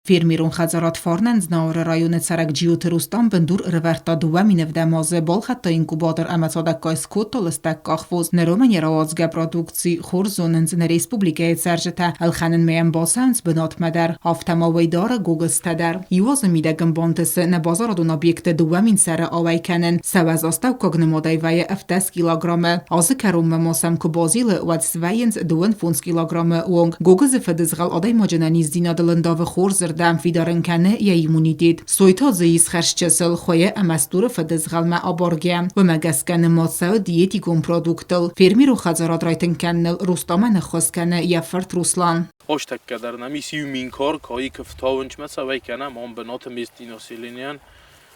Фермерон хӕдзарад Фарнӕн Знауыры районы цӕрӕг Джиоты Рустам бындур ӕрӕвӕрдта 2007 азы, балхӕдта инкубатор ӕмӕ цадӕггай скодта лыстӕг къахвоз. Ныромӕ не рауадзгӕ продукци хорз зонынц нӕ республикӕйы цӕрджытӕ, ӕлхӕнынмӕ йӕм бацӕуынц бынатмӕ дӕр, афтӕ ма уӕй дары гогызтӕ дӕр. Иу азы мидӕг ын бантысы нӕ базарадон объекты 2000 сӕры ауӕй кӕнын, сӕ уӕз астӕуккаг нымадӕй вӕййы 70 килограммы. Азы кӕронмӕ ма сӕм куы базилы, уӕд свӕййынц 25 килограммы онг. Гогызы фыдызгъӕл адӕймаджы ӕнӕниздзинадыл ӕндавы хорзырдӕм, фидар ын кӕны йӕ иммунитет. Сой та дзы ис хӕрзчысыл, хуыйы ӕмӕ стуры фыдызгъӕлмӕ абаргӕ. Уымӕ гӕсгӕ нымад цӕуы диетикон продуктыл. Фермерон хӕдзарад райтынг кӕныныл Рустамӕн ӕххуыс кӕны йӕ фырт Руслан. Астӕккӕ дӕр нӕм ис иу мин карк, айк ӕфтауынчмӕ цӕвӕй кӕнӕм ам бынаты местный населенийӕн.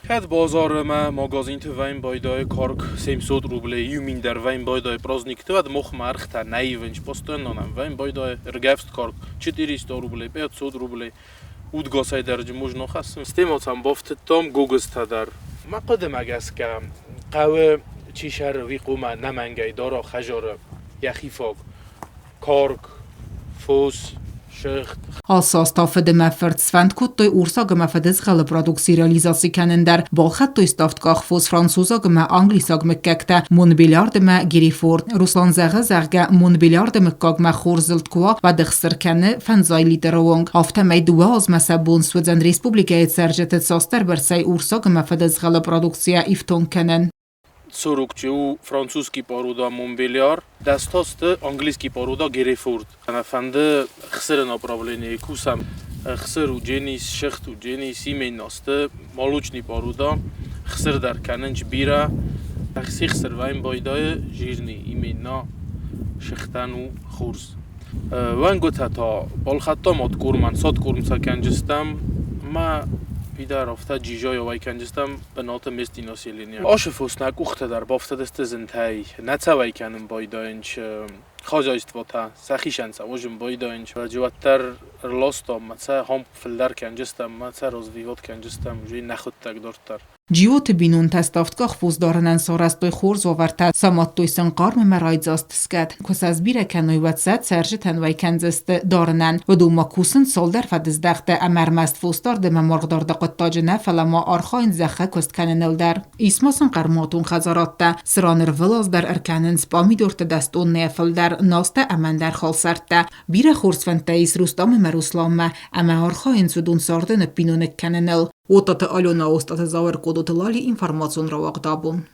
Кӕд базары ӕмӕ магазинты вӕййын байдайы карк 700 рублей, иу мин дӕр вӕййын байдайы праздникты, уӕд мохмӕ ӕргътӕ нӕ ивынц, постоянно нӕм вӕййын байдайы ӕргӕвст карк 400 рублей, 500 рублей. Удгасӕй дӕр можно хӕссын. Стемӕ бафтыдтам гогызтӕ дӕр. Мӕ хъуыдымӕ гӕсгӕ, хъӕуы чи сӕры, уый хъуамӕ ӕнӕмӕнгӕй дара хӕдзары йӕхи фаг. Карк, фос, сыгъд. Ацы аз та фыд ӕмӕ фырт сфӕнд кодтой урсаг ӕмӕ фыдызгъӕлы продукци реализаци кӕнын дӕр. Балхӕдтой ставдкъах фос французаг ӕмӕ англисаг мыггӕгтӕ Монбельярд ӕмӕ Герефорд. Руслан зӕгъы, зӕгъгӕ, Монбельярды мыггагмӕ хорз зылд куы уа, уӕд ӕхсыр кӕны фӕндзай литры онг. Афтӕмӕй дыууӕ азмӕ сӕ бон суыдзӕн республикӕйы цӕрджыты цасдӕрбӕрцӕй урсаг ӕмӕ фыдызгъӕлы продукцийӕ ифтонг кӕнын. Сорокчи у французский порода Монбельяр, дӕстасты английский порода Герефорд. Ӕмӕ фӕнды хсыры направленийы кусӕм. Хсыр у дженис, сыгъд у дженис, именно сты молочный порода. Хсыр дӕр кӕнынц бирӕ. Хсыр вӕййын байдайы жирный, именно сыгъдӕн у хорз. Уӕнгуытӕ та балхӕдтам откормӕн, садкорм сӕ кӕнджыстӕм ӕмӕ фидар афтӕ джизайӕ уӕй кӕнджыстӕм бынаты местный население. Ашы фос нӕ къухтӕ дӕр бафтыдысты зынтӕй, нӕ цӕуӕй кӕнын байдайынц хозяйствотӕ, сӕхицӕн сӕ узын байдайынц. Уӕддӕр ӕрластам ӕмӕ сӕ хом фылдӕр кӕнджыстӕм ӕмӕ сӕ развивать кӕнджыстӕм уже нӕхуыдтӕг дарддӕр. Джиоты бинонтӕ ставдкъах фосдарынӕн сарӕзтой хорз уавӕртӕ, самадтой сын хъарм ӕмӕ райдзаст скӕт. Куы сӕ сбирӕ кӕной, уӕд сӕ цӕрджытӕн уӕй кӕндзысты дарынӕн. Уыдон ма кусынц цалдӕр фӕдыздӕхты ӕмӕ ӕрмӕст фосдарды ӕмӕ маргъдарды хъуыддаджы нӕ, фӕлӕ ма архайынц зӕххы куыст кӕныныл дӕр. Ис ма сын хъӕрмуатон хӕдзарадтӕ, цыран ӕрвылаз дӕр ӕркӕнынц пъамидорты 10 тоннӕйӕ фылдӕр, настӕ ӕмӕ ӕндӕр халсӕрттӕ. Бирӕ хорз фӕндтӕ ис Рустам ӕмӕ Русланмӕ, ӕмӕ архайынц уыдон царды ныппиноныг кӕныныл. Отаты Алена, Остъаты Зауыр, Къодоты Лали, информацион рауагъд абон.